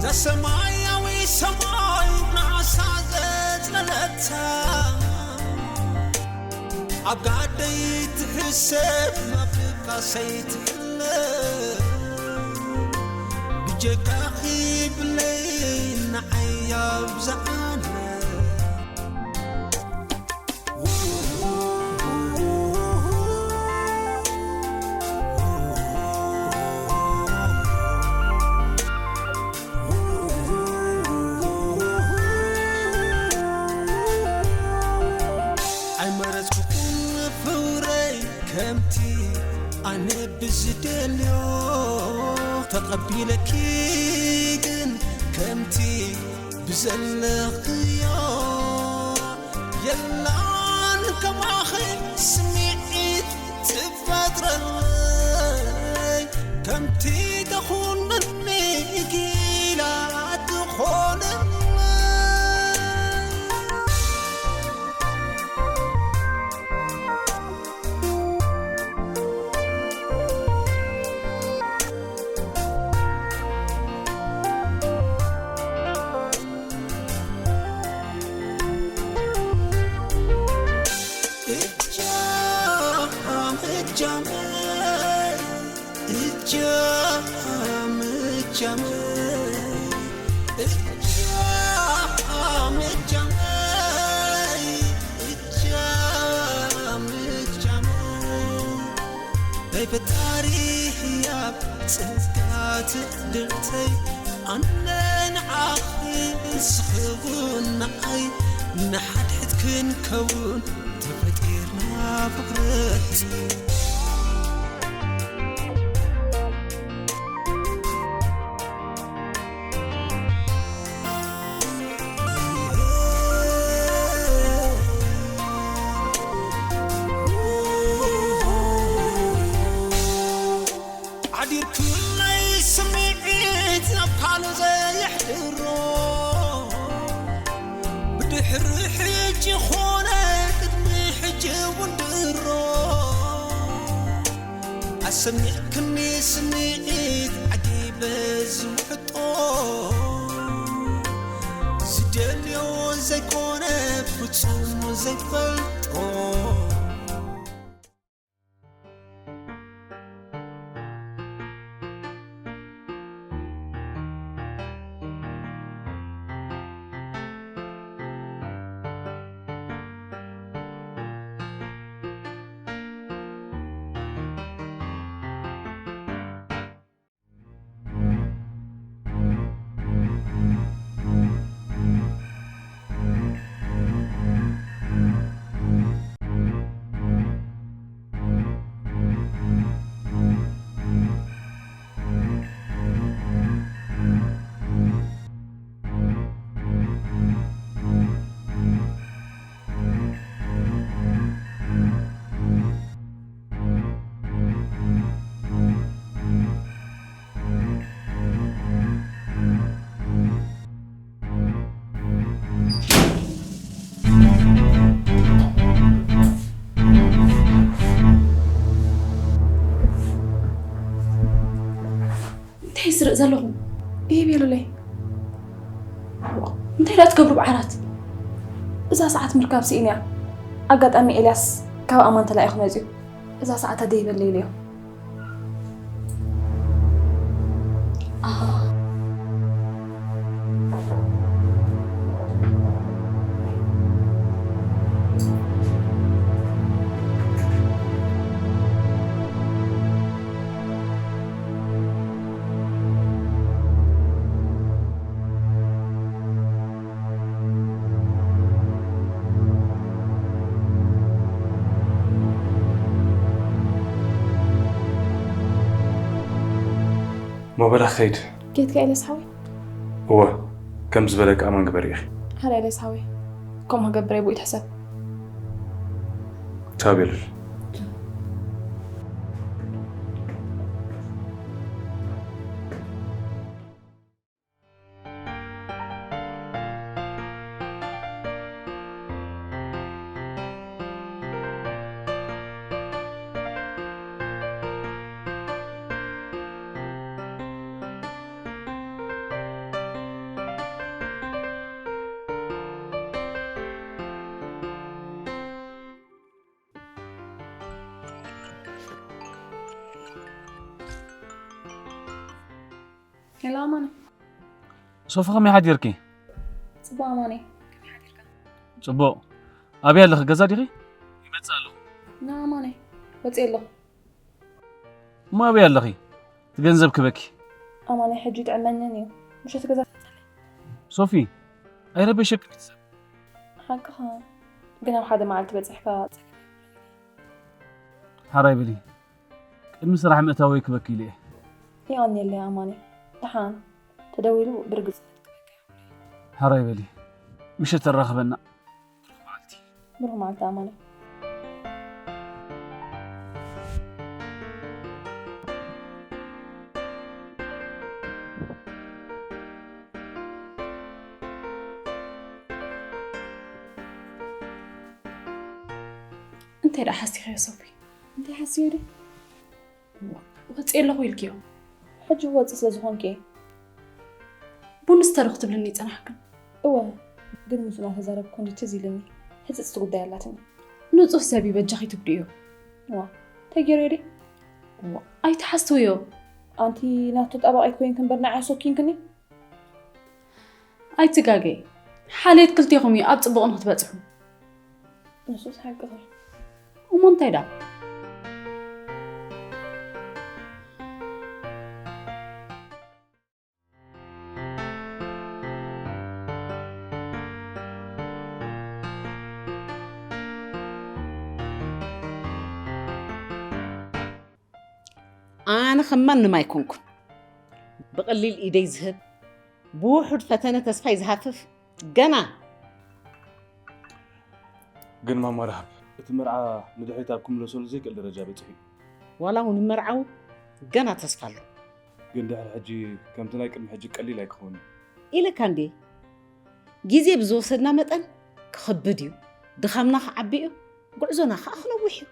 እዛ ሰማያዊ ሰማይ ናሳ ዘጽለለታ፣ ኣብ ጋደይ ትሕሰብ፣ ኣብ ድቃሰይ ትሕለ። ብጀካኺ ብለይ ንዓይ ኣብዝሓለ። ኣይመረጽኩኹን ፍቕረይ ከምቲ ኣነ ብዝደልዮ፣ ተቐቢለኪ ግን ከምቲ ብዘለኽዮ። የላን ከማኺ ስምዒት ትፈጥረለይ፣ ከምቲ ተኹነኒ ጊላ ትኾነለይ። እጃም እጃመይ፣ እጃም እጃመይ፣ እጃም እጃመይ፣ እጃም እጃመይ። ናይ ፈጣሪ ህያብ ጸጋ ትዕድልተይ፣ ኣነ ንዓኺ ንስኺ እውን ንዓይ፣ ንሓድሕድ ክንከውን ተፈጢርና ፍቕረይ። ሓዲርኩለይ ስምዒት ናብ ካልእ ዘየሕድሮ፣ ብድሕሪ ሕጂ ኾነ ቅድሚ ሕጂ እውን ድሮ፣ ኣሰሚዕክኒ ስምዒት ዓጊበ ዝውሕጦ፣ ዝደልዮ ዘይኮነ ፍጹም ዘይፈልጦ። እንታይ ስርእ ዘለኹም? ይህ ቤሉለይ እንታይ ዳ ትገብሩ ብዓራት? እዛ ሰዓት ምርካብ ስኢንያ። ኣጋጣሚ ኤልያስ ካብ ኣማን ተላኢኹ መፅዩ። እዛ ሰዓት ኣደይበለ ኢለዮ። ሞበላ ክኸይድ። ጌትካ ኤልያስ ሓወይ? እወ፣ ከም ዝበለካ ኣማን ግበሪ ኢኺ። ሓራ ኤልያስ ሓወይ፣ ከምኡ ክገብር እየ ብኡ ትሕሰብ። ቻው ቤሉል። ሄሎ ኣማነ። ሶፊ ከመይ ሓዲርኪ? ጽቡቕ ኣማነ። ጽቡቕ። ኣበይ ኣለኺ? ገዛ ዲኺ? ይመጽእ ኣለኹ። ና ኣማነ። ወጽእ ኣለኹ። እሞ ኣበይ ኣለኺ? እቲ ገንዘብ ክበኪ። ኣማነ ሕጂ ጥዕመንን እዩ። ምሸት ገዛ ሶፊ ኣይረበሸክን እቲ ሰብ። ሓቅኻ ግን ኣብ ሓደ መዓልቲ በጺሕካ ሓራይ በሊ። ቅድሚ ስራሕ ምእታወይ ክበኪ ኢለ እየ። የቐንየለይ ኣማነ። ደሓን ተደዊሉ ብርግጽ ሓራይ በሊ። ምሸት ተራኽበና። ብሩህ መዓልቲ ኣማነ። እንታይ ደኣ ሓሲኽዮ ሶፊ? እንታይ ሓስዮ ድዩ? ወፅየ ኣለኹ ኢልክዮ። ሕጂ ወፅእ ስለ ዝኾንኪ። ቡንስ ተረኽ ትብልኒ ይፀናሕክን። እወ ግን ምስ እናተዛረብኩ እንዲ ትዝ ኢልኒ። ሕፅፅቲ ጉዳይ ኣላትኒ። ንፁህ ሰብ እዩ በጃኺ ትጉድእዮ። ዋ ተገይሩ ድዩ? ኣይትሓስትውዮ። ኣንቲ ናቱ ጠባቒት ኮይንክ እምበር ንዓይ ኣሶኪንክኒ። ኣይትጋገይ። ሓልየት ክልቴኹም እዩ ኣብ ፅቡቕ ንክትበፅሑ። ንሱስ ሓቅኺ። እሞ እንታይ ደኣ? ኣነ ከም ማንም ኣይኮንኩን። ብቐሊል ኢደይ ዝህብ፣ ብውሑድ ፈተነ ተስፋይ ዝሃፍፍ፣ ገና ግን ማማ ረሃብ እቲ መርዓ ንድሕሪት ኣብ ክምለሰሉ ዘይክእል ደረጃ በፂሑ እዩ። ዋላ እውን መርዓዊ ገና ተስፋ ኣሎ። ግን ድሕሪ ሕጂ ከምቲ ናይ ቅድሚ ሕጂ ቀሊል ኣይክኸውን እዩ። ኢለካ እንዴ ግዜ ብዝወሰድና መጠን ክኸብድ እዩ፣ ድኻምና ክዓቢ እዩ፣ ጉዕዞና ከዓ ክነውሕ እዩ።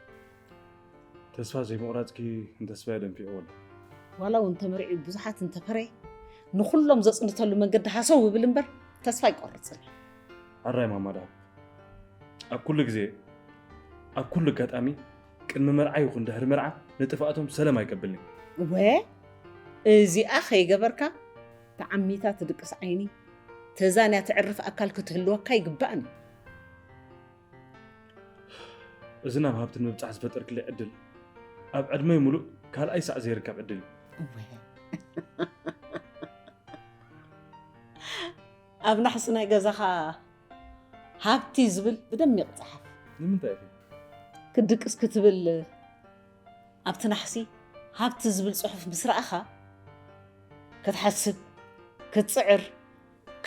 ተስፋ ዘይምቑራፅኪ ንተስፋ የደንፊዕዎ ኣሎ። ዋላ እውን ተመሪዑ ብዙሓት እንተፈረየ ንኹሎም ዘፅንተሉ መንገዲ ሃሰው እብል እምበር ተስፋ ኣይቆርፅን። ኣራይ ማማ ደሃብ ኣብ ኩሉ ግዜ ኣብ ኩሉ ኣጋጣሚ ቅድሚ መርዓ ይኹን ድሕሪ መርዓ ንጥፍኣቶም ሰለም ኣይቀብልን እየ። እወ እዚኣ ከይገበርካ ተዓሚታ ትድቅስ ዓይኒ ተዛንያ ተዕርፍ ኣካል ክትህልወካ ይግባእን እዩ። እዚ ናብ ሃብቲ ንምብጻሕ ዝፈጠርክለይ ዕድል ኣብ ዕድመይ ሙሉእ ካልኣይ ሳዕ ዘይርከብ ዕድል እዩ። እወ ኣብ ናሕሲ ናይ ገዛኻ ሃብቲ ዝብል ብደሚቕ ጸሓፍ። ንምንታይ ኢኺ? ክድቅስ ክትብል ኣብቲ ናሕሲ ሃብቲ ዝብል ጽሑፍ ምስ ረኣኻ ክትሓስብ፣ ክትጽዕር፣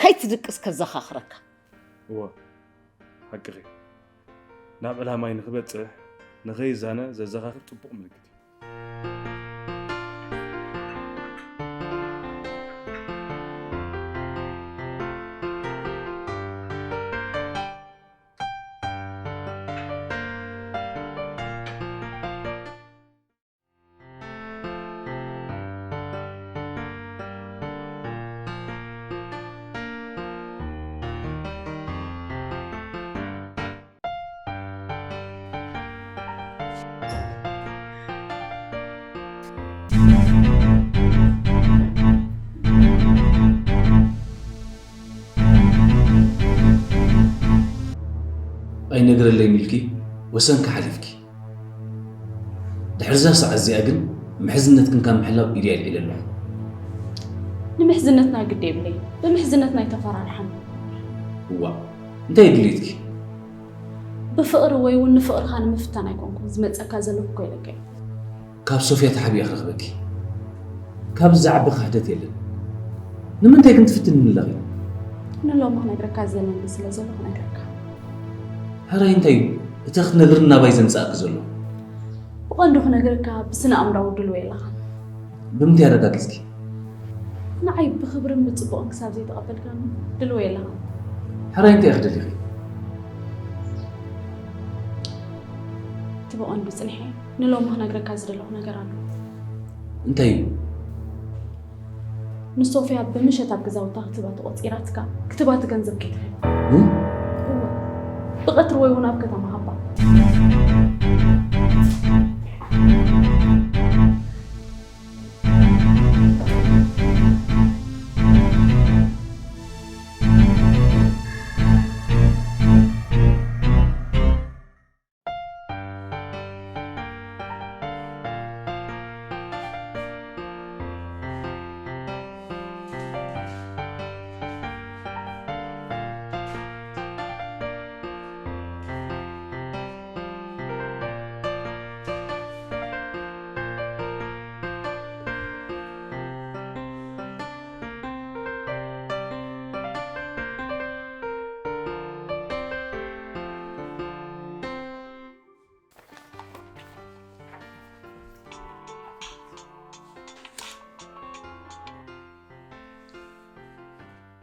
ከይትድቅስ ከዘኻኽረካ። እወ ሓቅኺ። ናብ ዕላማይ ንኽበጽሕ ንኸይዛነ ዘዘኻኽር ጽቡቕ ምልክት እዩ። ኣይነግረለይን ኢልኪ ወሰንኪ ሓሊፍኪ። ድሕሪ እዛ ሰዓት እዚኣ ግን ምሕዝነትክን ካብ ምሕላው ኢደይ ኣልዒለ ኣለኹ። ንምሕዝነትና ግዲ የብለይን። ብምሕዝነትና ኣይተፈራርሓኒ። እዋእ እንታይ እዩ ድሌትኪ? ብፍቕሪ ወይ እውን ንፍቕርኻ ንምፍታን ኣይኮንኩን ዝመጸካ ዘለኹ እኮ ኢለካ እየ። ካብ ሶፍያ ተሓቢአ ክረኽበኪ። ካብዚ ዝዓቢ ክሕደት የለን። ንምንታይ ግን ትፍትንኒ ኣለኺ? ንሎሚ ክነግረካ ዘለኒ ስለ ዘሎ ክነግረካ። ሕራይ እንታይ እዩ እቲ ክትነግርኒ ናባይ ዘምጽኣኪ ዘሎ? ብቐንዱ ክነግረካ ብስነ ኣእምራዊ ድልው የለኻን። ብምንታይ ኣረጋጊጽኪ? ንዓይ ብኽብርን ብጽቡቕን ክሳብ ዘይተቐበልካኒ ድልው የለኻን። ሕራይ እንታይ ኢኺ ደሊኺ? እቲ ብቐንዱ ጽኒሐ ንሎሚ ክነግረካ ዝደለኹ ነገር ኣሎ። እንታይ እዩ? ንሶፍያ ብምሸት ኣብ ገዛውታ ክትባ ተቖጺራትካ ክትባቲ ገንዘብ ከይትህብ። እም? እወ። ብቐትሪ ወይ እውን ኣብ ከተማ ሃባ።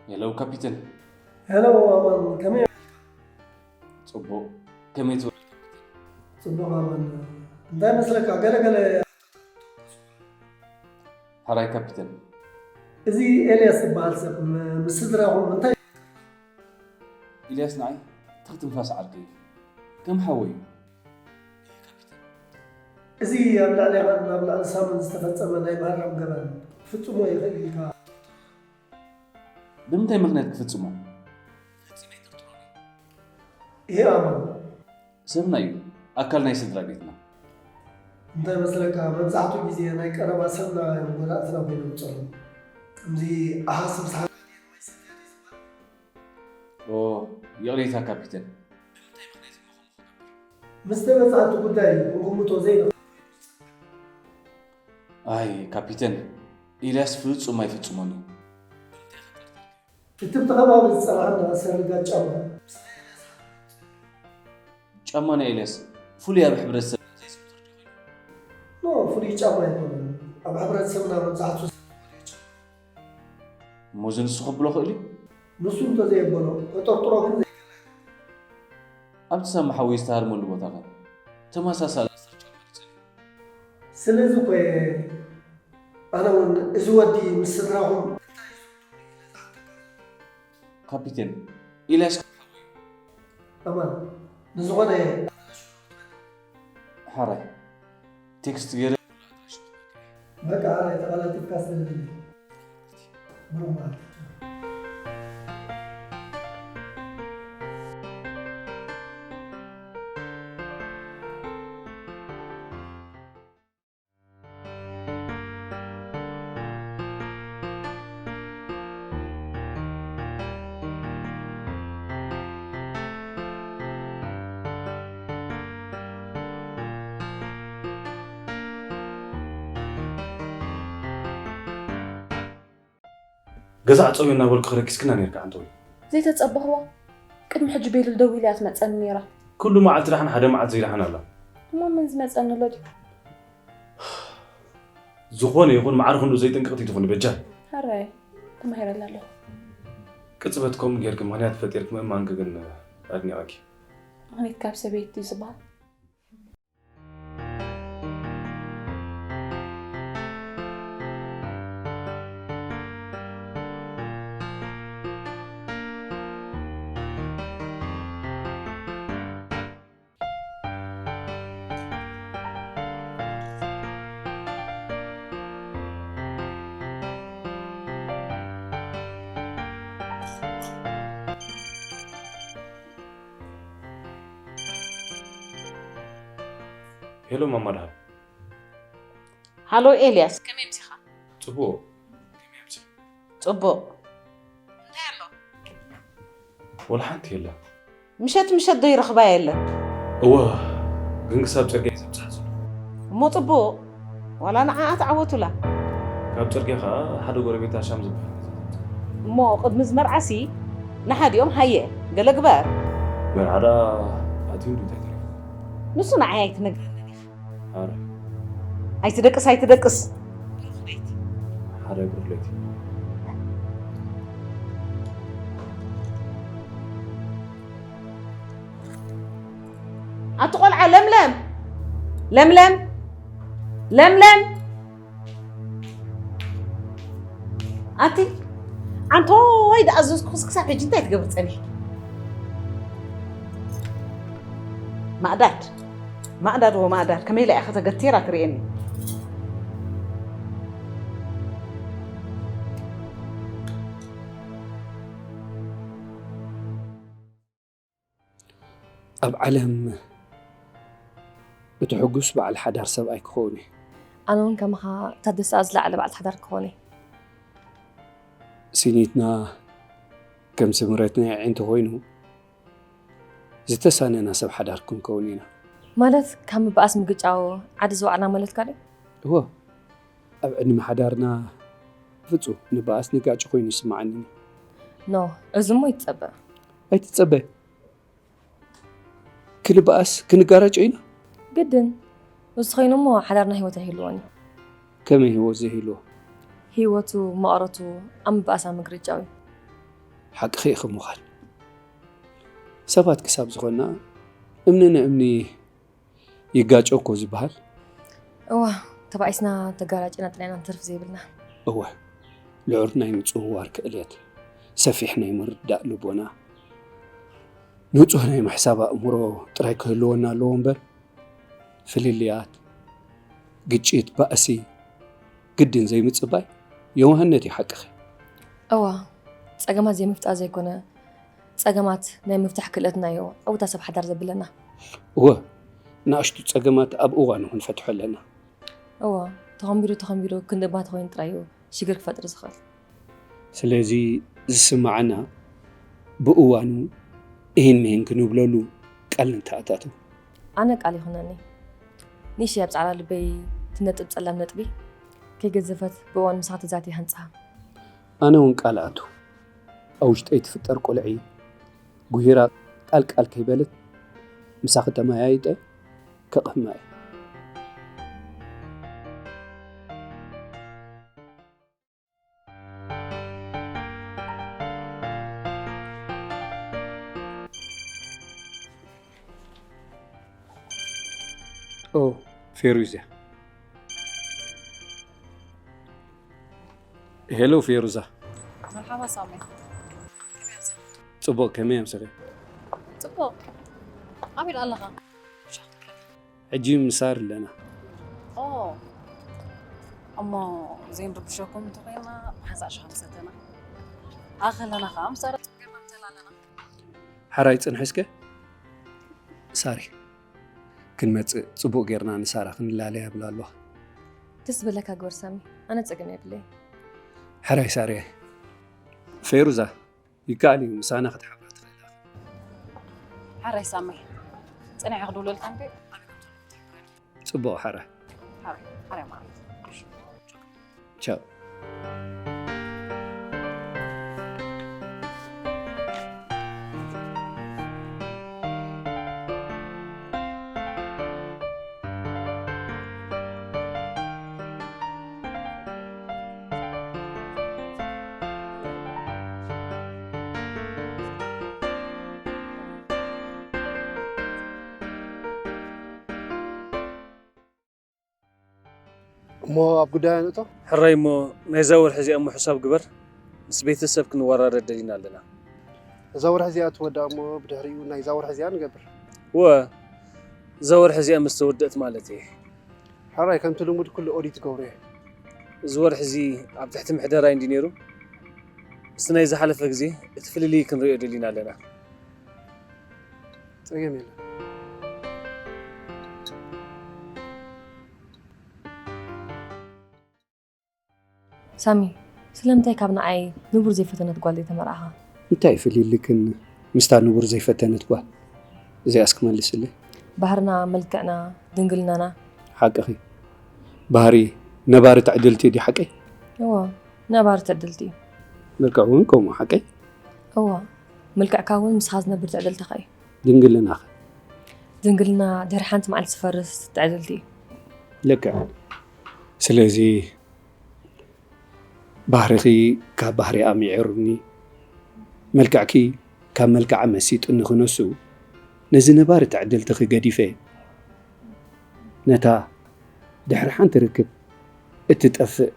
ሄሎ ካፒቴን። ሄሎ ኣማን፣ ከመይ? ጽቡቕ። ከመይ ትብል? ጽቡቕ ኣማን። እንታይ መስለካ? ገለ ገለ ሕራይ ካፒቴን። እዚ ኤልያስ ዝበሃል ሰብ ም- ምስ ስድራኹም እንታይ? ኢልያስ ንዓይ ትኽ ትንፋስ ዓርከይ እዩ። ከም ሓወይ እዩ። እዚ ኣብ ልዕሌኻን ኣብ ልዕሊ ሳምን ዝተፈጸመ ናይ ማርያም ገበን ፍጹሞ ይኽእል ኢልካ? ብምንታይ ምኽንያት ክፍጽሞ? ይሄ ኣማን ሰብና እዩ፣ ኣካል ናይ ስድራ ቤትና። እንታይ መስለካ፣ መብዛሕትኡ ግዜ ናይ ቀረባ ሰብና እዮም ጎዳእትና ኮይኖም ዝጸኑ። ከምዚ ኣሃስብ ሰሓ ኦ፣ ይቕሬታ ካፒተን። ምስ ተበጻሕቲ ጉዳይ ክንግምቶ ዘይንኽእል። ኣይ ካፒተን፣ ኢልያስ ፍጹም ኣይፍጽሞን እዩ። እቲ ብቲ ከባቢ ዝጸንሓና ሰርጋ ጫማ። ጫማ ናይ ኤልያስ ፍሉይ ኣብ ሕብረተሰብ ዘይዝውተር ዶ ኮይኑ? ኖ፣ ፍሉይ ጫማ ኣይኮነን። ኣብ ሕብረተሰብና መብዛሕትኡ ሰብ ዝኽደኖ ጫማ። እሞ እዚ ንሱ ከብሎ ክእል እዩ? ንሱ እንተዘየበሎ፣ ከጠርጥሮ ግን ዘይክእል ኣይኮነን። ኣብቲ ሳሚ ሓወይ ዝተሃርመሉ ቦታ ከ ተመሳሳሊ ኣስር ጫማ ድዩ ጸኒሑ? ስለዚ እኮ እየ ኣነ እውን እዚ ወዲ ምስ ስድራኹም እንታይ ዝብሉ ኢለ ዝሓተካ ዘለኹ። ካፒቴን፣ ኢልያስ ከም ሓወይ እዩ። ኣማን፣ ንዝኾነ ሓራይ፣ ቴክስት ገይረ በቃ፣ ሓራይ ተቐላጢፍካ ስለ ዝደሊ። ብሩኽ መዓልቲ። ገዛ ዕጸዊ እናበልኩ ክረኪስክና ነርካ ኣንተ ወይ ዘይተጸበኽዋ ቅድሚ ሕጂ ቤሉል ደዊላ እያ ትመጸኒ ነይራ። ኩሉ መዓልቲ ደሓን ሓደ መዓልቲ ዘይደሓን ኣላ። እሞ መን ዝመጸኒ ኣሎ ድዩ? ዝኾነ ይኹን ማዕረ ክንዱ ዘይጥንቅቕቲ ትኹኒ በጃ። ሕራይ ተማሂረላ ኣለኹ። ቅጽበት ከምኡ ጌርኪ ምኽንያት ፈጢርኪ ምእማንኪ ግን ኣድኒቐኪ። ምኽንያት ካብ ሰበይቲ እዩ ዝበሃል። ሄሎ ማማ ደሃብ። ሃሎ ኤልያስ፣ ከመይ ምሲኻ? ጽቡቕ። ጽቡቕ። እንታይ ኣሎ? ወላ ሓንቲ የለን። ምሸት ምሸት ዶ ይረኽባ የለን? እወ፣ ግን ክሳብ ጽርግያ እዩ ዘብጽሓ ዘሎ። እሞ ጽቡቕ፣ ዋላ ንዓኣ ተዓወቱላ። ካብ ጽርግያ ኸኣ ሓደ ጎረቤት ኣሻም ዝበሃል ገዛ ዘብጽሓ። እሞ ቅድሚ ዝመርዓሲ ንሓዲኦም ሃየ ገለ ግበር። መርዓ ደኣ ኣትዩ እንዱ እንታይ ተሪፉ? ንሱ ንዓይ ኣይትነግረንን ኢኻ። ኣረ፣ ኣይትደቅስ ኣይትደቅስ። ሓደ ብሩኽ ለይቲ። ኣቲ ቆልዓ ለምለም ለምለም ለምለም ኣቲ ዓንቶይ ደኣ ኣዘዝኩስ ክሳብ ሕጂ እንታይ ትገብር ጸኒሕ? ማእዳድ ማእዳድ ወማእዳድ ከመይ ኢላ ኢኻ ተገቲራ ትርእየኒ? ኣብ ዓለም እቲ ሕጉስ በዓል ሓዳር ሰብኣይ ክኸውን እየ። ኣነ እውን ከማኻ ታደሰኣ ዝለዓለ በዓል ሓዳር ክኾን እየ። ሲኒትና ከም ስምረትና የዒ እንተኾይኑ ዝተሳነና ሰብ ሓዳር ክንከውን ኢና። ማለት ካብ ምብኣስ ምግጫው ዓዲ ዝወዓልና ማለትካ ድዩ? እወ፣ ኣብ ዕድመ ሓዳርና ፍጹም ንበኣስ ንጋጭ ኮይኑ ይስምዓኒ። ኖ፣ እዚ እሞ ይትጸበ። ኣይትጸበ። ክንበኣስ ክንጋራጮ ኢና። ግድን። እዚ ኮይኑ እሞ ሓዳርና ህይወት ኣይህልዎን እዩ። ከመይ ህይወት ዘይህልዎ? ህይወቱ መቐረቱ ኣብ ምብኣስ ኣብ ምግርጫው እዩ። ሓቅኺ ኢኺ ምዃን። ሰባት ክሳብ ዝኾንና እምኒ ንእምኒ ይጋጨው እኮ ዝበሃል። እዋ፣ ተባኢስና ተጋራጭና ጥራይና ንተርፍ ዘይብልና። እወ፣ ልዑል ናይ ምጽውዋር ክእለት፣ ሰፊሕ ናይ ምርዳእ ልቦና፣ ንጹህ ናይ ምሕሳብ ኣእምሮ ጥራይ ክህልወና ኣለዎ እምበር፣ ፍልልያት፣ ግጭት፣ ባእሲ ግድን ዘይምጽባይ የዋህነት እዩ ሓቅኺ። እዋ፣ ጸገማት ዘይምፍጣር ዘይኮነ፣ ጸገማት ናይ ምፍታሕ ክእለትና እዩ ዕውታ ሰብ ሓዳር ዘብለና። እወ፣ ንኣሽቱ ጸገማት ኣብ እዋኑ ክንፈትሖ ኣለና። እወ፣ ተኸንቢሩ ተኸንቢሩ ክንዲ እባ ተኾይኑ ጥራይ እዩ ሽግር ክፈጥር ዝኽእል። ስለዚ ዝስምዓና ብእዋኑ እሂን ምሂን ክንብለሉ ቃል ንተኣታተው። ኣነ ቃል ይኹነኒ። ንእሽተይ ኣብ ጻዕዳ ልበይ ትነጥብ ጸላም ነጥቢ ከይገዘፈት ብእዋኑ ምሳኻ ተዛትየ ሃንጽሃ። ኣነ እውን ቃል ኣቱ። ኣብ ውሽጠይ ትፍጠር ቁልዒ ጉሂራ ቃል ቃል ከይበለት ምሳኺ ተመያይጠ ከቕህማ እየ። ኦ፣ ፌሩዝ እያ። ሄሎ ፌሩዛ። መርሓባ ሳሚ። ጽቡቕ፣ ከመይ ኣምሰለ? ጽቡቕ። ኣበይ ኣለኻ? ሕጂ ምሳር ኣለና። ኦ፣ እሞ ዘይንርብሸኩም እንተኾይና ብሓንሳእ ሻሂ ምሰተና። ኣኸለና ኸዓ ምሳር ጸገም ኣምተላለና። ሓራይ ጽንሒ እስከ። ሳሪ፣ ክንመጽእ ጽቡቕ ጌርና ንሳራ ክንላለያ ይብላ ኣለዋ። ደስ ዝበለካ ግበር ሳሚ፣ ኣነ ጸገም የብለይ። ሕራይ ሳሪ፣ ፌሩዛ፣ ይከኣል እዩ፣ ምሳና ክትሓብራ ትኽእል ኢኻ። ሕራይ ሳሚ፣ ጸኒሐ ክድውለልካ እንዴ? ጽቡቕ፣ ሕራይ። ሕራይ፣ ሕራይ ማለት። ቻው። እሞ ኣብ ጉዳይ ኣነእቶ። ሕራይ እሞ ናይዛ ወርሒ እዚኣ እሞ ሕሳብ ግበር፣ ምስ ቤተሰብ ክንወራረድ ደሊና ኣለና። እዛ ወርሒ እዚኣ ትወዳእ እሞ ብድሕሪኡ ናይዛ ወርሒ እዚኣ ንገብር። እወ፣ እዛ ወርሒ እዚኣ ምስ ተወደእት ማለት እየ። ሕራይ ከምቲ ልሙድ ኩሉ ኦዲት ትገብሩ እየ። እዚ ወርሒ እዚ ኣብ ትሕቲ ምሕደራ እንዲ ነይሩ፣ ምስቲ ናይ ዝሓለፈ ግዜ እቲ ፍልልይ ክንሪኦ ደሊና ኣለና። ጸገም የለን። ሳሚ፣ ስለምንታይ ካብ ንዓይ ንቡር ዘይፈተነት ጓል ዘይተመርዓኻ? እንታይ ፍልልክን ምስታ ንቡር ዘይፈተነት ጓል? እዚኣስ ክመልስለይ? ባህርና፣ መልክዕና፣ ድንግልናና። ሓቅኺ። ባህሪ ነባሪ ትዕድልቲ ድዩ ሓቀይ? እወ፣ ነባሪ ትዕድልቲ። መልክዕ እውን ከምኡ ሓቀይ? እወ፣ መልክዕካ እውን ምስኻ ዝነብር ትዕድልትኻ እዩ። ድንግልናኸ? ድንግልና ድሕሪ ሓንቲ መዓልቲ ዝፈርስ ትዕድልቲ እዩ። ልክዕ። ስለዚ ባህርኺ ካብ ባህሪ ኣሚዕሩኒ፣ መልክዕኪ ካብ መልክዓ መሲጡኒ ክነሱ፣ ነዚ ነባሪ ትዕድልትኺ ገዲፈ፣ ነታ ድሕሪ ሓንቲ ርክብ እትጠፍእ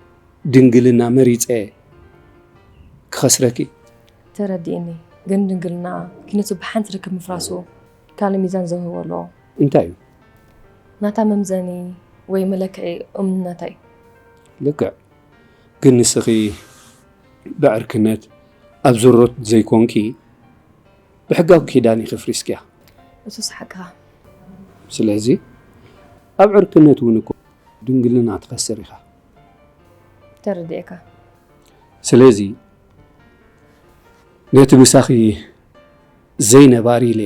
ድንግልና መሪጸ ክኸስረኪ። ተረዲእኒ፣ ግን ድንግልና ኪነቱ ብሓንቲ ርክብ ምፍራሱ ካልእ ሚዛን ዘውህቦ ኣለዎ። እንታይ እዩ? ናታ መምዘኒ ወይ መለክዒ እሙንነታ እዩ። ልክዕ። ግን ንስኺ ብዕርክነት ኣብ ዝሮት ዘይኮንኪ፣ ብሕጋዊ ኪዳን ኢኺ ፍሪስክያ። እሱስ ሓቅኻ። ስለዚ ኣብ ዕርክነት እውን እኮ ድንግልና ትኸስር ኢኻ። ተረዲኤካ። ስለዚ ነቲ ምሳኺ ዘይነባሪ ኢለ፣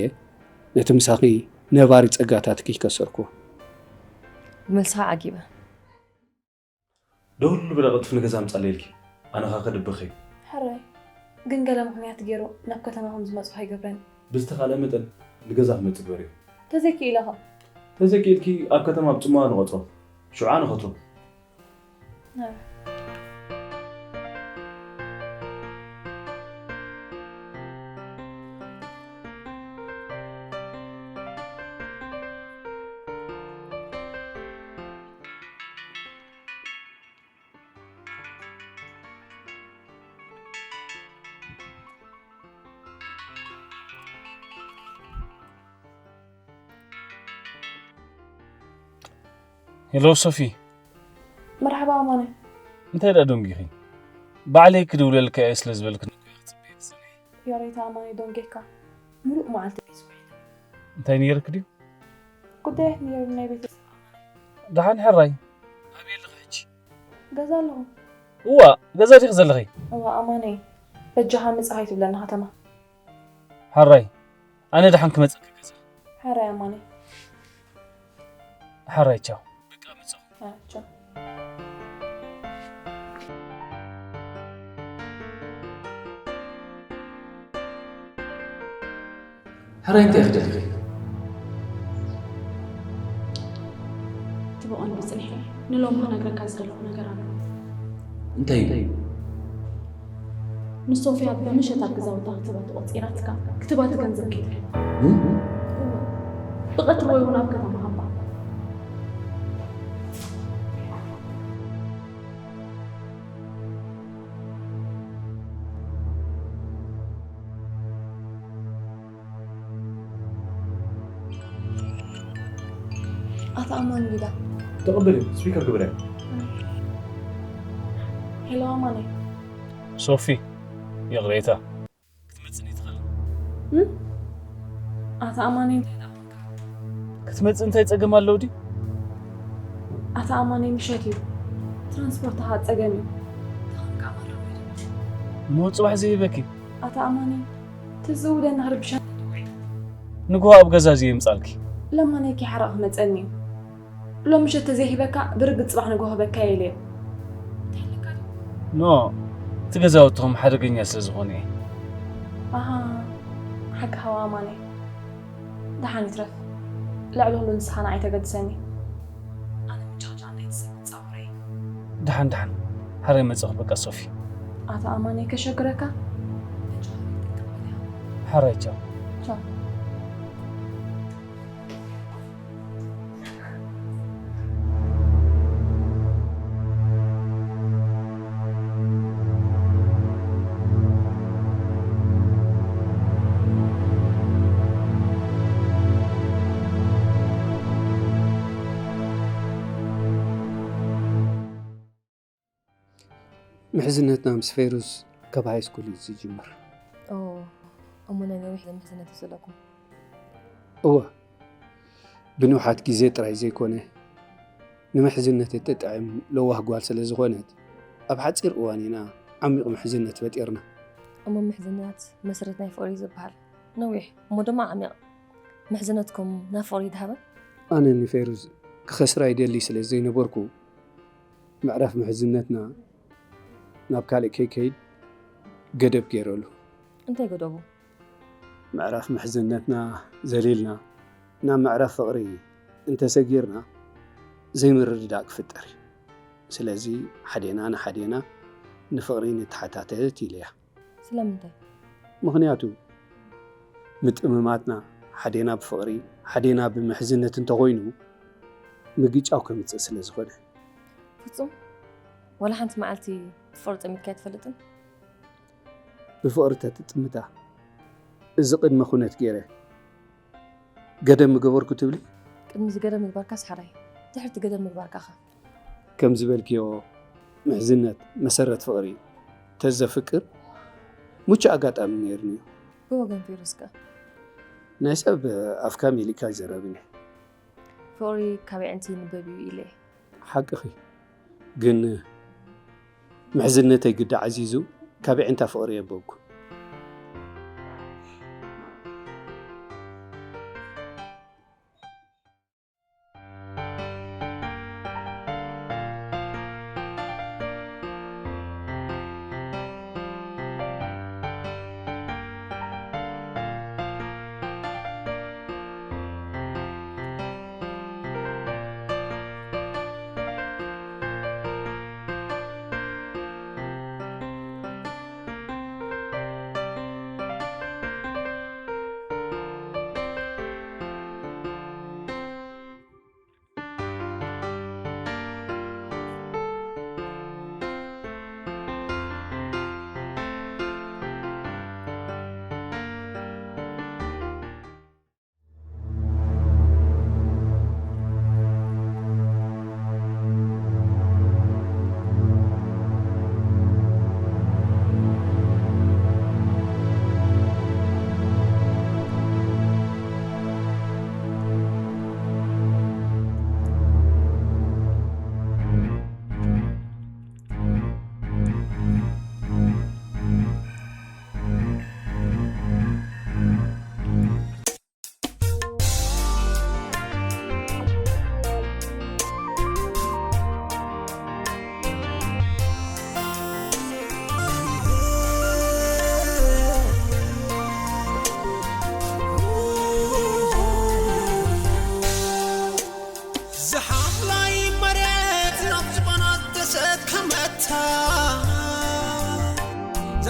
ነቲ ምሳኺ ነባሪ ጸጋታትኪ ከሰርኩ። ብመልስኻ ዓጊበ። ደውል ብለ ቅልጥፍ ንገዛ ምጻለይ ኢልኪ። ኣነ ኸኣ ከድብኺ። ሕራይ፣ ግን ገለ ምኽንያት ገይሩ ናብ ከተማ ከም ዝመጽእ ኣይገብረን። ብዝተኻእለ መጠን ንገዛ ክመጽእ ግበርዮ። ተዘይክኢለ ኸ? ተዘይክኢልኪ ኣብ ከተማ ብጽምዋ ንቐጽሮ። ሽዑ ኣነ ኸትሮ። ሕራይ። ሄሎ ሶፊ። መርሓባ ኣማነ። እንታይ ደኣ ደንጊኺ? ባዕለይ ክድውለልካ እየ ስለ ዝበልክኒ እኮ እየ ክጽበየኪ ዝጸኒሐ። ዮሬታ ኣማነ ደንጌካ። ምሉእ መዓልቲ ቤት ውዒለ። እንታይ ነይርክ ድዩ? ጉዳያት ነይሩ ናይ ቤተሰብ ኣማነ። ደሓን ሕራይ። ኣበይ ኣለኺ ሕጂ? ገዛ ኣለኹ። እዋ፣ ገዛ ዲኺ ዘለኺ? እዋ ኣማነ። በጃኻ ምጻእ ኣይትብለና ከተማ። ሕራይ። ኣነ ደሓን ክመጸኪ ገዛ። ሕራይ ኣማነ። ሕራይ ቻው። በቃ መጻኹ። ሕራይ ቻው። ሕራይ እንታይ ክትደልኺ? እቲ ብቐንዱ ጽኒሐ ንሎሚ ክነግረካ ዝደለኹ ነገር ኣሎ። እንታይ እዩ? ንሶፍያ ብምሸት ኣብ ገዛውታ ክትባ ተቖጺራትካ ክትባ እቲ ገንዘብ ከይትረክብ። እም? ብቐትሪ ወይ እውን ኣብ ከተማ ሃባ። ኣታ ኣማን ቢላ። ተቐበሊ፣ ስፒከር ግበሪ። ሄሎ ኣማነ። ሶፊ፣ ይቕሬታ። ክትመጽእኒ ትኽእል። እም? ኣታ ኣማነ እንታይ ደኣ ኮንካ? ክትመጽእ እንታይ ጸገም ኣለዎ ድዩ? ኣታ ኣማነ ምሸት እዩ። ትራንስፖርት ኸኣ ጸገም እዩ። እንታይ ኮንካ ኣማን? እሞ ጽባሕ ዘይህበኪ? ኣታ ኣማነ፣ ትዝውደና ክርብሻ። ንግሆ ኣብ ገዛ እዚ የምጻልኪ። ለማነኪ ሓራቕ ክመጸኒ እዩ። ሎም ምሸት ተዘይሂበካ ብርግጽ ጽባሕ ንግሆ ክህበካ እየ ኢለዮ። እንታይ ኣለካ ድዩ? ኖ፣ እቲ ገዛውትኹም ሓደገኛ ስለ ዝኾነ እየ። ኣሃ፣ ሓቂ ሃዋ ኣማነ። ደሓን ይትረፍ። ልዕሊ ኩሉ ንስኻ ንዓይ ተገድሰኒ። ኣነ ምጭቕጫቕ ናይ ሰብ ጻውረይ። ደሓን፣ ደሓን። ሓራይ መጻኹ በቃ ሶፊ። ኣታ ኣማነ ከሸግረካ? ሕራይ ቻው። ቻው። ምሕዝነትና ምስ ፌሩዝ ካብ ሃይ ስኩል እዩ ዝጅምር። ኦ፣ እሞ ናይ ነዊሕ ምሕዝነት እዩ ዘለኩም? እወ፣ ብንውሓት ግዜ ጥራይ ዘይኮነ፣ ንምሕዝነት እትጥዕም ለዋህ ጓል ስለ ዝኾነት፣ ኣብ ሓጺር እዋን ኢና ዓሚቕ ምሕዝነት ፈጢርና። እሞ ምሕዝነት መሰረት ናይ ፍቕሪ እዩ ዝበሃል። ነዊሕ፣ እሞ ድማ ዓሚቕ። ምሕዝነትኩም ናብ ፍቕሪ ይድሃበ? ኣነ ንፌሩዝ ክኸስራ ይደሊ ስለ ዘይነበርኩ፣ ምዕራፍ ምሕዝነትና ናብ ካልእ ከይከይድ ገደብ ገይረሉ። እንታይ ገደቡ? ምዕራፍ ምሕዝነትና ዘሊልና ናብ ምዕራፍ ፍቕሪ እንተሰጊርና ዘይምርድዳእ ክፍጠር እዩ። ስለዚ ሓዴና ንሓዴና ንፍቕሪ ንተሓታተት ኢለያ። ስለምንታይ? ምኽንያቱ ምጥምማትና ሓዴና ብፍቕሪ ሓዴና ብምሕዝነት እንተኾይኑ ምግጫው ከምጽእ ስለ ዝኾነ። ፍጹም? ዋላ ሓንቲ መዓልቲ ብፍቕሪ ጠሚትካ ኣይትፈልጥን? ብፍቕሪ ተትጥምታ፣ እዚ ቅድመ ኩነት ገይረ ገደብ ምገበርኩ ትብሊ? ቅድሚ እዚ ገደብ ምግባርካስ ሓራይ፣ ድሕርቲ ገደብ ምግባርካኸ? ከም ዝበልክዮ፣ ምሕዝነት መሰረት ፍቕሪ ተዘፍቅር ምቹእ ኣጋጣሚ ነይርኒ እዩ። ብወገን ፌሩዝ ከ? ናይ ሰብ ኣፍካ ሚሊካ ይዘረብን እዩ። ፍቕሪ ካብ ኣዒንቲ ይንበብ እዩ ኢለ። ሓቅኺ። ግን ምሕዝነተይ ግዳ ዓዚዙ ካብ ኣዒንታ ፍቕሪ የንበብኩ።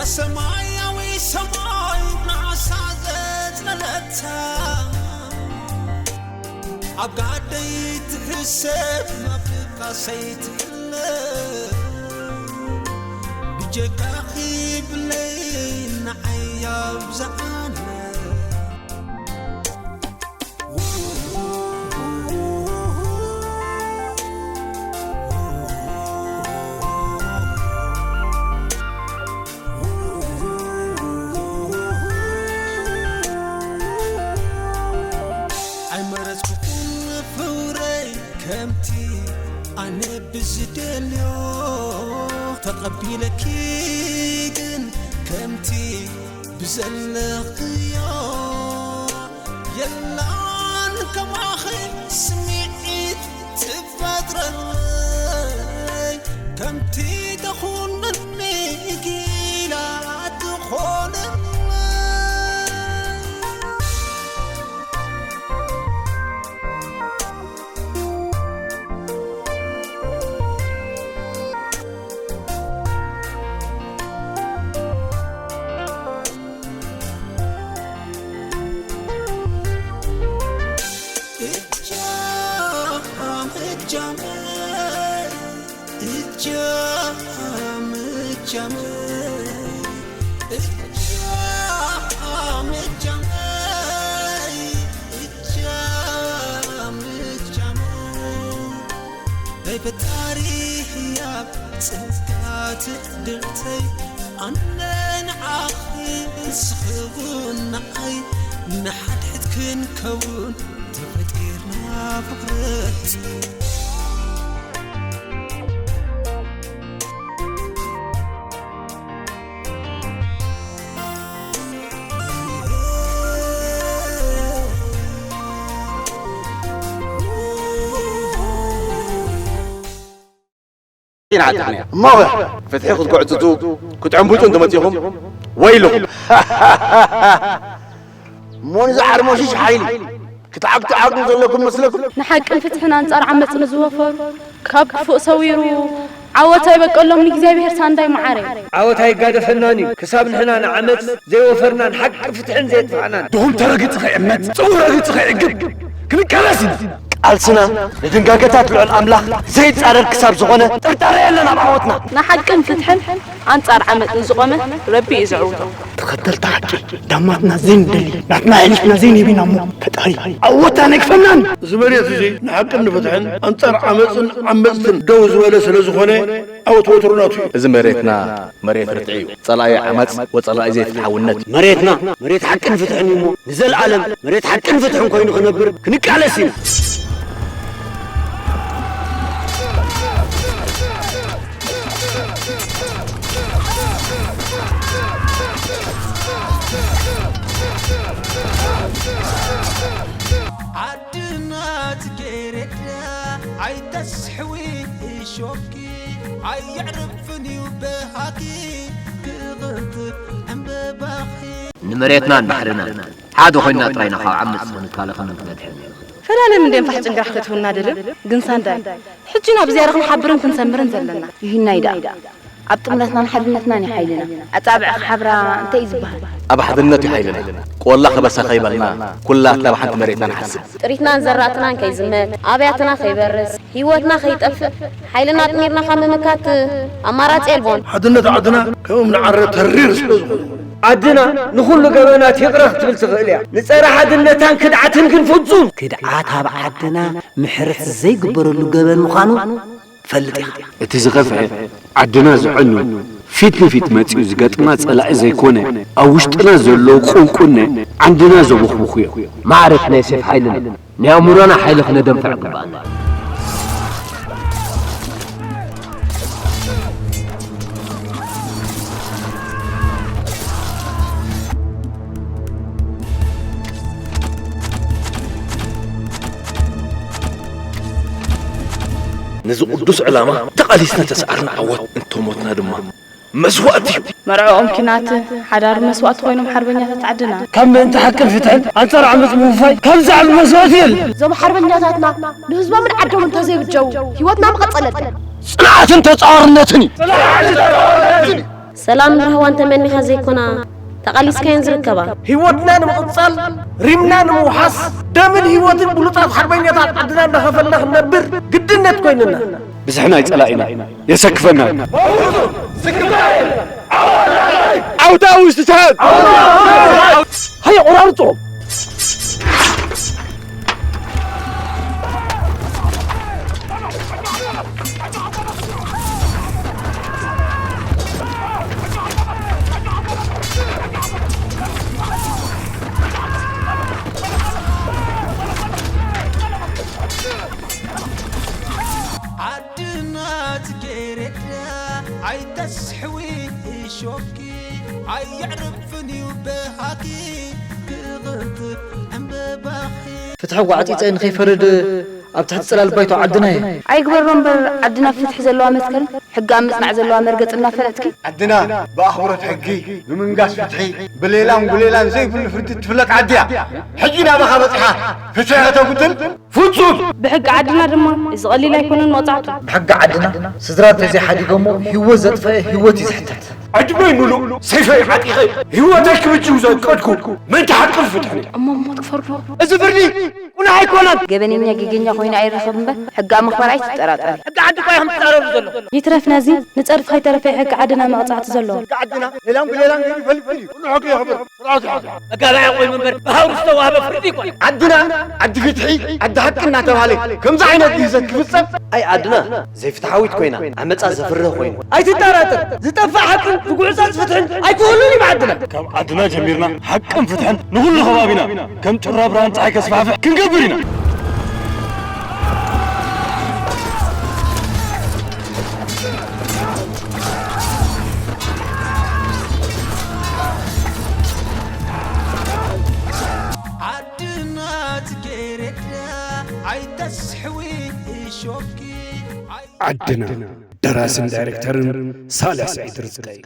ሰማያዊ ሰማይ ንዓሳ ዘጽለለታ፣ ኣብ ጋደይ ትሕሰብ፣ ናብ ድቃሰይ ትሕለ። ብጀካኺ ብለይ ንዓይ ኣብዝሓለ። ኣይመረጽኩኹን ፍቕረይ ከምቲ ኣነ ብዝደልዮ፣ ተቐቢለኪ ግን ከምቲ ብዘለኽዮ። የላን ከማኺ ስምዒት ትፈጥረለይ፣ ከምቲ ተኹንኒ ጊላ ትኾነለይ። እጃም እጃመይ፣ እጃም እጃመይ፣ እጃም እጃመይ፣ እጃም እጃመይ። ናይ ፈጣሪ ህያብ ጸጋ ትዕድልተይ፣ ኣነ ንዓኺ ንስኺ እውን ንዓይ፣ ንሓድሕድ ክንከውን ተፈጢርና ፍቕረይ። እሞ ፍትሒ ክትጉዕጽጹ ክትዕንብጩ እንተመጺኹም ወይልኹም። እሞ ንዚ ዓርሞሽሽ ሓይሊ ክትዓግትዓግሙ ዘለኩም መስለኩም? ንሓቅን ፍትሕን ኣንጻር ዓመጽ ንዝወፈሩ ካብ ክፉእ ሰዊሩ ዓወት ኣይበቀሎም ንእግዚኣብሔር ሳንዳይ መዓረይ። ዓወት ኣይጋደፈናን እዩ ክሳብ ንሕና ንዓመጽ ዘይወፈርናን ሓቂ ፍትሕን ዘየጥፋእናን። ድኹም ተረግጽ ከይዕመጽ ጽቡቕ ረግጽ ከይዕግብ ክንቃለስ ኢና። ቃልስና ንድንጋገታት ልዑል ኣምላኽ ዘይጻረር ክሳብ ዝኾነ ጥርጣረ የለን ኣብ ዓወትና። ንሓቅን ፍትሕን ኣንጻር ዓመጽ ንዝቖመ ረቢ እዩ ዘዕውቶ። ተኸተልቲ ሓቂ ዳማትና ዘይንደሊ ናትና ኣሕሊፍና ዘይንህብ ኢና እሞ ፈጣሪ ዓወትና ኣይክፈናን። እዚ መሬት እዚ ንሓቅን ንፍትሕን ኣንጻር ዓመጽን ዓመጽትን ደው ዝበለ ስለ ዝኾነ ዓወት ወትሩ ናቱ እዩ። እዚ መሬትና መሬት ርትዒ እዩ። ጸላኢ ዓመጽ ወጸላኢ ዘይፍትሓውነት እዩ። መሬትና መሬት ሓቅን ፍትሕን እዩ እሞ ንዘለኣለም መሬት ሓቅን ፍትሕን ኮይኑ ክነብር ክንቃለስ ኢና። ዓድና ጽጌረዳ ኣይተስሕዊ እሾኪ ኣየዕርፍን እዩ በሃኪ ክቕንጥብ ዕምበባኺ። ንመሬትናን ባሕርናን ሓደ ኮይንና ጥራይ ኢና ካብ ዓመጽ ክንከላኸልን ክንድሕንን ንኽእል። ፈላለም እንድዮም ፋሕ ጭንግራሕ ከእትውና ደልዮም ግን ሳንዳይ ሕጂ ኢና ብዝያዳ ክንሓብርን ክንሰምርን ዘለና። ይሂናይ ደኣ ኣብ ጥምረትናን ሓድነትናን እዩ ሓይልና። ኣጻብዕ ክሓብራ እንታይ እዩ ዝበሃል? ኣብ ሓድነት እዩ ሓይልና። ቆላ ከበሳ ከይበልና ኩላትና ብሓንቲ መሬትና ንሓስብ። ጥሪትናን ዘራእትናን ከይዝመት፣ ኣብያትና ከይበርስ፣ ህይወትና ከይጠፍእ ሓይልና ኣጥሚርና ካብ ምምካት ኣማራጺ የልቦን። ሓድነት ዓድና ከም እምኒ ዓረ ተሪር ስለ ዝኾነ። ዓድና ንኹሉ ገበናት ይቕረ ክትብል ትኽእል እያ። ንጸረ ሓድነታን ክድዓትን ግን ፍጹም። ክድዓት ኣብ ዓድና ምሕረት ዘይግበረሉ ገበን ምዃኑ ትፈልጥ ኢኻ። እቲ ዝኸፍአ ዓድና ዘዕኑ ፊት ንፊት መጺኡ ዝገጥማ ጸላኢ ዘይኮነ ኣብ ውሽጥና ዘለዉ ቁንቁነ ዓንድና ዘቦኽቡኹ እዮም። ማዕረት ናይ ሴፍ ሓይልና ናይ ኣእምሮና ሓይሊ ክነደንፍዕ ግብኣና እዩ። ነዚ ቅዱስ ዕላማ ተቓሊስና ተሰኣርና ዓወት እንተሞትና ድማ መስዋእቲ እዩ። መርዕኦም ኪናት ሓዳር መስዋእቲ ኮይኖም ሓርበኛታት ዓድና። ካብ ምእንቲ ሓቅን ፍትሕን ኣንጻር ዓመጽ ምውፋይ ካብ ዝዓቢ መስዋእቲ የለን። እዞም ሓርበኛታትና ንህዝቦምን ዓዶምን እንተዘይብጀዉ ህይወትና ምቐጸለት። ጽንዓትን ተጻዋርነትን እዩ። ሰላምን ራህዋን ተመኒኻ ዘይኮና፣ ተቓሊስካየን ዝርከባ። ህይወትና ንምቕጻል፣ ሪምና ንምውሓስ፣ ደምን ህይወትን ብሉጻት ሓርበኛታት ዓድና እንዳኸፈልና ክንነብር ግድነት ኮይንና። ብዝሒ ናይ ጸላኢና የሰክፈና። ዓውታ ውሽጥታት! ሃየ፣ ቆራርጾ! ዓድና ጽጌረዳ ኣይተስሕዊ እሾኪ ኣየዕርፍን እዩ በሃኪ ክቕንጥብ ዕምበባኺ። ፍትሒ ጓዕጺጸ ንኸይፈርድ ኣብ ትሕቲ ጽላል ባይቶ ዓድና እየ። ኣይግበሮ እምበር ዓድና ፍትሒ ዘለዋ መትከል ሕጊ ኣብ ምጽናዕ ዘለዋ መርገጽ እናፈለጥኪ። ዓድና ብኣኽብሮት ሕጊ፣ ብምንጋስ ፍትሒ፣ ብሌላን ጉሌላን ዘይብሉ ፍርዲ እትፍለጥ ዓዲ እያ። ሕጂ ናባኻ በጺሓ ፍትሒ ከተጉድል ፍጹም! ብሕጊ ዓድና ድማ እዚ ቀሊል ኣይኮነን መቕጻዕቱ። ብሕጊ ዓድና ስድራ እንተዘይሓዲጎሞ ህይወት ዘጥፈአ ህይወት እዩ ዝሕተት። ዕድመይ ሙሉእ ሰይፈይ ዓጢቐ ህይወተይ ክብጅው ዘቀድኩ ምእንቲ ሓቅን ፍትሕን እየ። እሞ ሞት ክፈርዶ? እዚ ፍርዲ ቁኑዕ ኣይኮነን። ገበነኛ ጌገኛ ኮይኑ ኣይረኸብ እምበር ሕጊ ኣብ ምኽባር ኣይትጠራጠሪ። ሕጊ ዓዲ እኳ ኢኹም ትጻረሩ ዘለኹም። ይትረፍ ነዚ ንጸርፊ ከይተረፈ ሕጊ ዓድና መቕጻዕቲ ዘሎ። ሕጊ ዓድና ሌላን ብሌላን ገይሩ ይፈልፍል እዩ። ኩሉ ሕጊ የኽብር። ስርዓት ይሓዝ። መጋባእያ ኮይኑ እምበር ብሃውሪ ዝተዋህበ ፍርዲ ኣይኮነን። ዓድና ዓዲ ፍትሒ ዓዲ ሓቂ እናተባህለ ከምዚ ዓይነት ግህሰት ክፍጸም ኣይ ዓድና ዘይፍትሓዊት ኮይና ዓመጻ ዘፍርህ ኮይኑ። ኣይትጠራጠር ዝጠፍእ ሓቅን ዝጉዕጸጽ ፍትሕን ኣይክህሉን እዩ ብዓድና። ካብ ዓድና ጀሚርና ሓቅን ፍትሕን ንኹሉ ከባቢና ከም ጩራ ብርሃን ጸሓይ ከስፋሕፍሕ ክንገብር ኢና። ዓድና ጽጌረዳ ኣይተስሕዊ እሾኪ ኣይ- ዓድና ደራስን ዳይሬክተርን ሳልሕ ስዒድ ርዝቀይ።